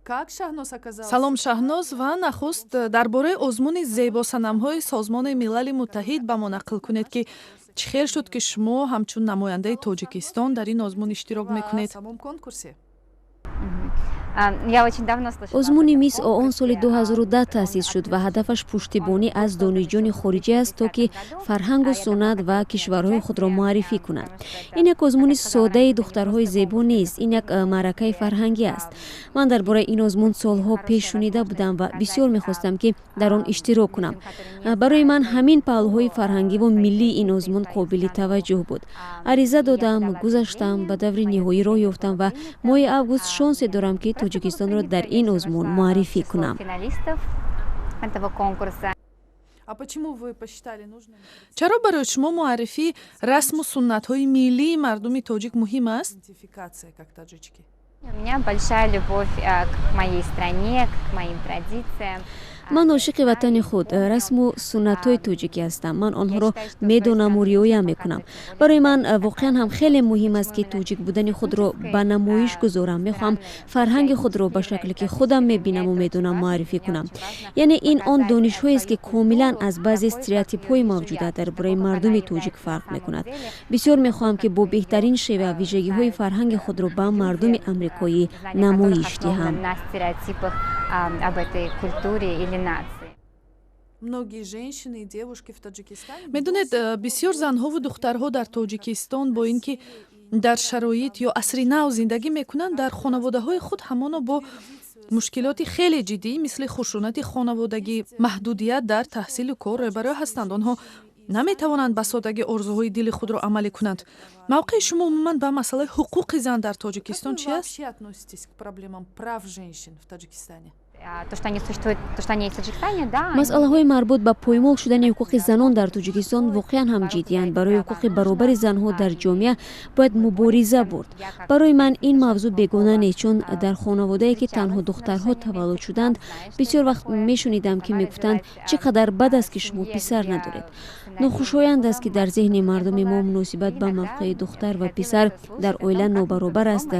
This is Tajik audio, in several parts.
Как Шаҳноз оказалась? Салом, Шаҳноз, ва нахуст дар бораи озмуни зебосанамҳои Созмони Милали Муттаҳид ба мо нақл кунед, ки чӣ хел шуд, ки шумо ҳамчун намояндаи Тоҷикистон дар ин озмун иштирок мекунед? Самом конкурсе. Озмуни Мисс ООН соли 2010 таъсис шуд ва ҳадафаш пуштибонӣ аз донишҷӯёни хориҷӣ аст, то ки фарҳангу суннат ва кишварҳои худро муаррифӣ кунанд. Ин як озмуни содаи духтарҳои зебо нест, ин як маъракаи фарҳангӣ аст. Ман дар бораи ин озмун солҳо пеш шунида будам ва бисёр мехостам, ки дар он иштирок кунам. Барои ман ҳамин паҳлӯҳои фарҳангиву миллии ин озмун қобили таваҷҷӯҳ буд. Ариза додам, гузаштам, ба даври ниҳоӣ роҳ ёфтам ва моҳи август шонсе дорам, ки Тоҷикистонро дар ин озмун муаррифӣ кунам. А почему вы посчитали нужным? Чаро барои шумо муаррифии расму суннатҳои миллии мардуми тоҷик муҳим аст? Идентификация как таджички. У меня большая любовь к моей стране, к моим традициям. Ман ошиқи ватани худ, расму суннатҳои тоҷикӣ ҳастам. Ман онҳоро медонаму риоя мекунам. Барои ман воқеан ҳам хеле муҳим аст, ки тоҷик будани худро ба намоиш гузорам. Мехоҳам фарҳанги худро ба шакле, ки худам мебинаму медонам, муаррифӣ кунам. Яъне ин он донишҳоест, ки комилан аз баъзе стереотипҳои мавҷуда дар бораи мардуми тоҷик фарқ мекунад. Бисёр мехоҳам, ки бо беҳтарин шева вижагиҳои фарҳанги худро ба мардуми амрикоӣ намоиш диҳам. На стереотипах об этой культуре или нации. Многие женщины и девушки в Таджикистане. Медонед, бисёр занҳову духтарҳо дар Тоҷикистон, бо ин ки дар шароит ё асри нав зиндагӣ мекунанд, дар хонаводаҳои худ ҳамоно бо мушкилоти хеле ҷиддӣ, мисли хушунати хонаводагӣ, маҳдудият дар таҳсилу кор рӯбарӯ ҳастанд. Онҳо наметавонанд ба содагӣ орзуҳои дили худро амалӣ кунанд. Мавқеи шумо умуман ба масъалаи ҳуқуқи зан дар Тоҷикистон чи аст? Вообще относитесь к проблемам прав женщин в Таджикистане? То, что они существуют, то, что они есть в Таджикистане, да. Масъалаҳои марбут ба поймол шудани ҳуқуқи занон дар Тоҷикистон воқеан ҳам ҷиддиянд. Барои ҳуқуқи баробари занҳо дар ҷомеа бояд мубориза бурд. Барои ман ин мавзӯъ бегона нест, чун дар хонаводае, ки танҳо духтарҳо таваллуд шуданд, бисёр вақт мешунидам, ки мегуфтанд: «Чӣ қадар бад аст, ки шумо писар надоред». Нохушоянд аст, ки дар зеҳни мардуми мо муносибат ба мавқеи духтар ва писар дар оила нобаробар аст.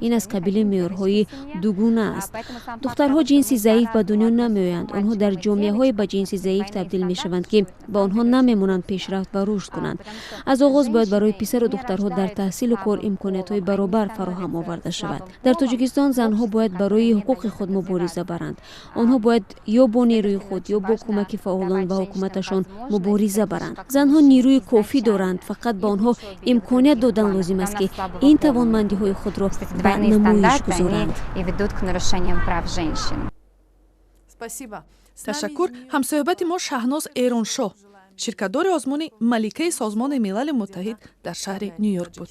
Ин аз қабили меъёрҳои дугуна аст. Духтарҳо ҷинси заиф ба дунё намеоянд. Онҳо дар ҷомеаҳое ба ҷинси заиф табдил мешаванд, ки ба онҳо намемонанд пешрафт ва рушд кунанд. Аз оғоз бояд барои писару духтарҳо дар таҳсилу кор имкониятҳои баробар фароҳам оварда шавад. Дар Тоҷикистон занҳо бояд барои ҳуқуқи худ мубориза баранд. Онҳо бояд ё бо нерӯи худ, ё бо кӯмаки фаъолон ва ҳукуматашон мубориза баранд. Занҳо нерӯи кофӣ доранд, фақат ба онҳо имконият додан лозим аст, ки ин тавонмандиҳои худро ба намоиш гузоранд. И ведут к нарушениям прав женщин. Спасибо. Ташаккур. Ҳамсӯҳбати мо Шаҳноз Эроншоҳ, ширкатдори озмуни Маликаи Созмони Милали Муттаҳид дар шаҳри Ню Йорк буд.